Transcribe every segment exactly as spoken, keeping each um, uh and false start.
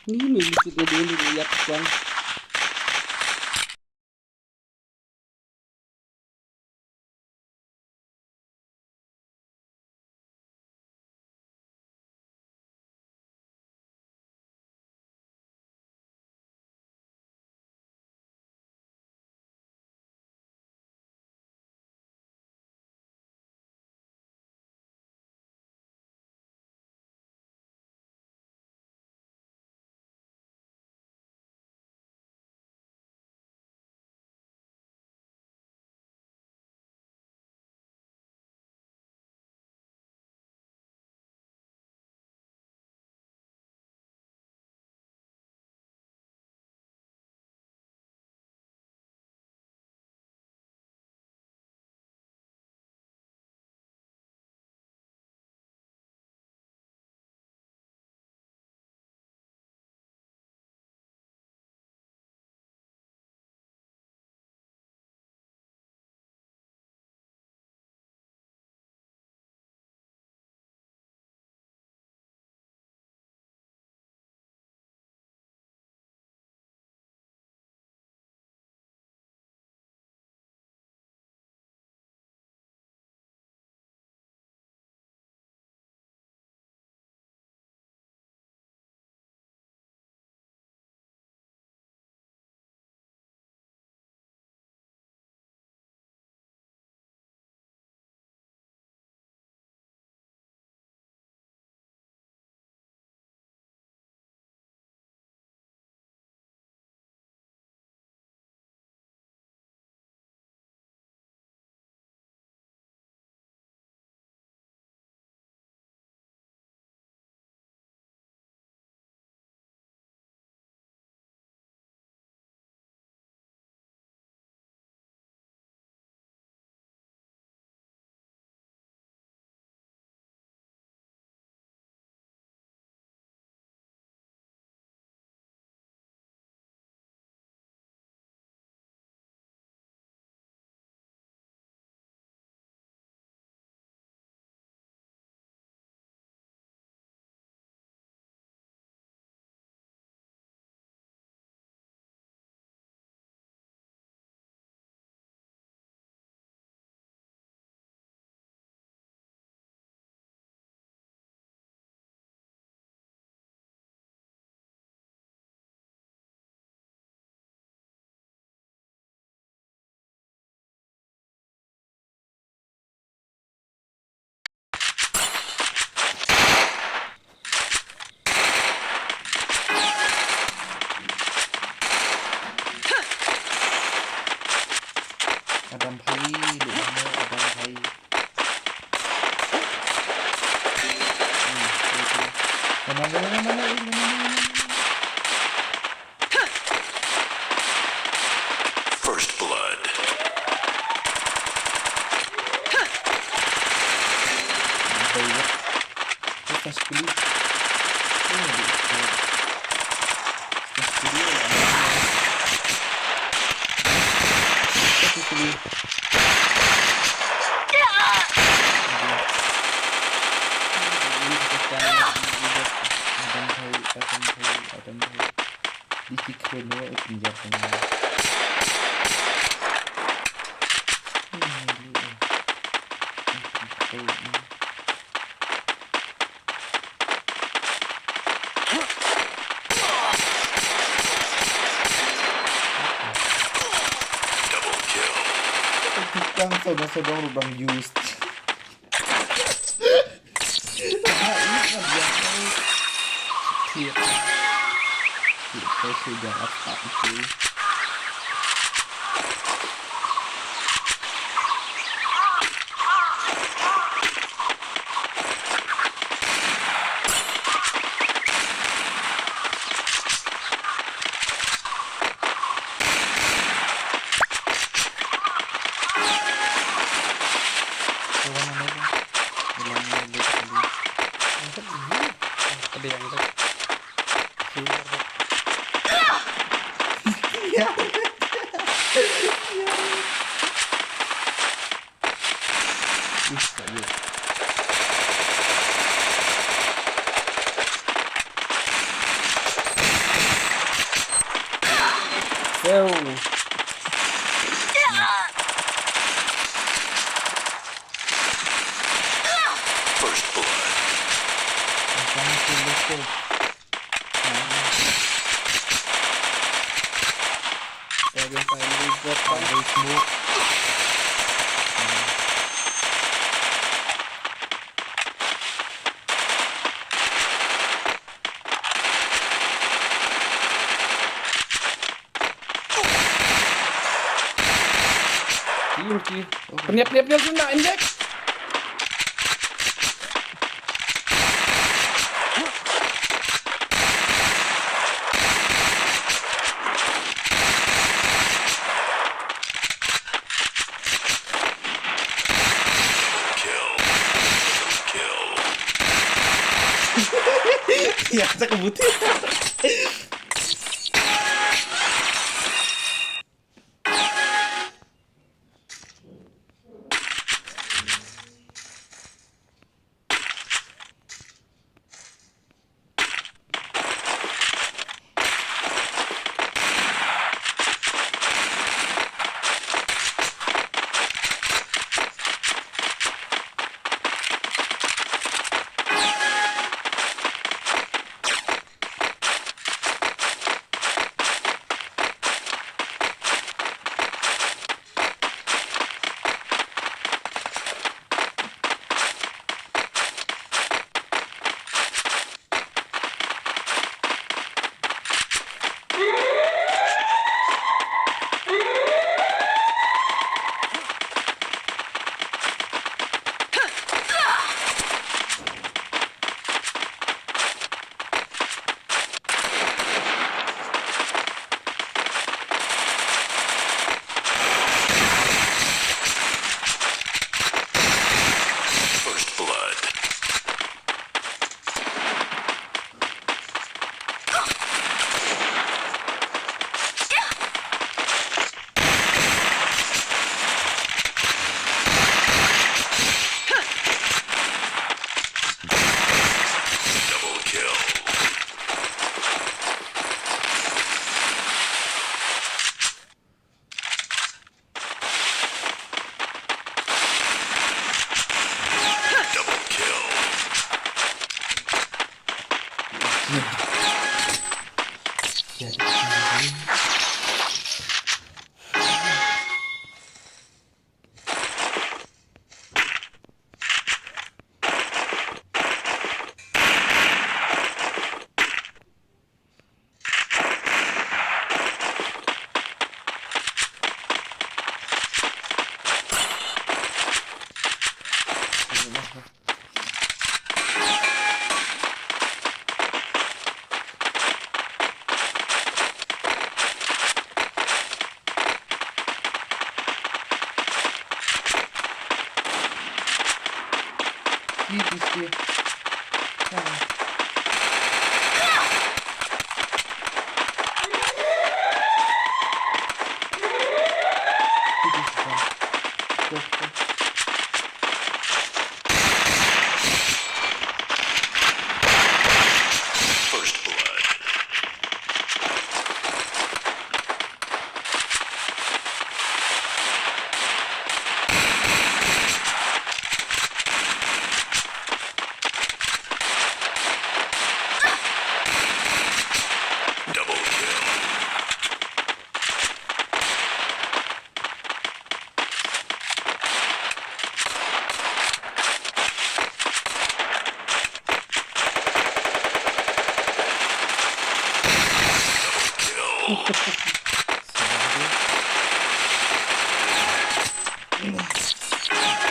Ni me ni kit na dun ni yak kwang. Adam bhai, duk mana Adam bhai? Hmm, duk mana? Mana, mana, mana, mana, mana, mana? First blood. Apa ya? Lepas kulit. Oh, di ekor. Lepas kulit. Lepas kulit. Adam bhai, Adam bhai, Adam bhai. Di ki khun no, eh, pinjam pang. Hmm, ni, eh. Hmm, hmm, hmm. Double kill. Tukang sodong-sodong lubang used. Thiệt. Thiệt, cái sự giàu áp đặt của Cool. They will finally drop down. They smoke. Team ki. Peniap, peniap, peniap, peniap, injek. Ya, tak buti. First blood. Double kill. Double kill. Видите? Давай. Иди сюда. Всё, всё. First blood. Double kill.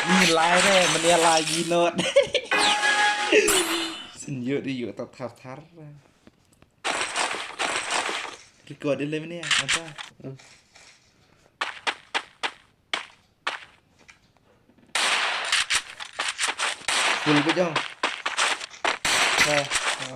Ni lai re, mania lai ginot. Sin yu di yu tat thar thar. Record di le mania, apa? Hmm. Full ka jong. Ha, ha.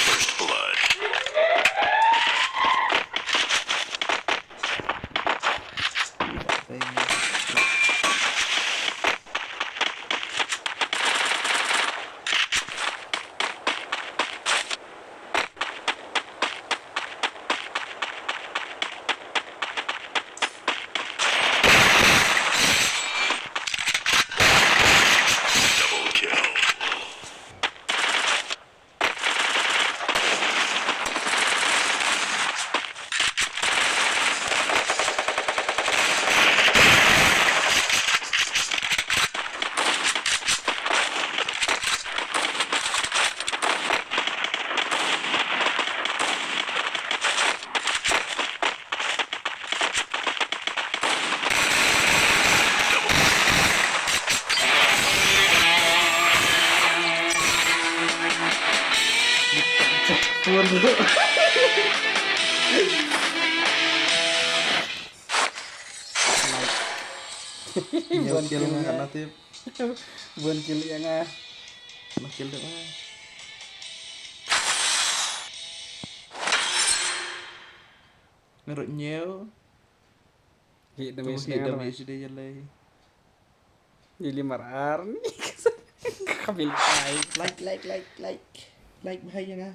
First blood. Bun kill nga, kata tip. Bun kill ïa nga. Khyndai kill de nga. Nga ruh hynñiew. Hit damage, hit damage de ïa lei. Ïa lei mar ar ni. Ka bil kai. Like, like, like, like. Like bha ïa nga.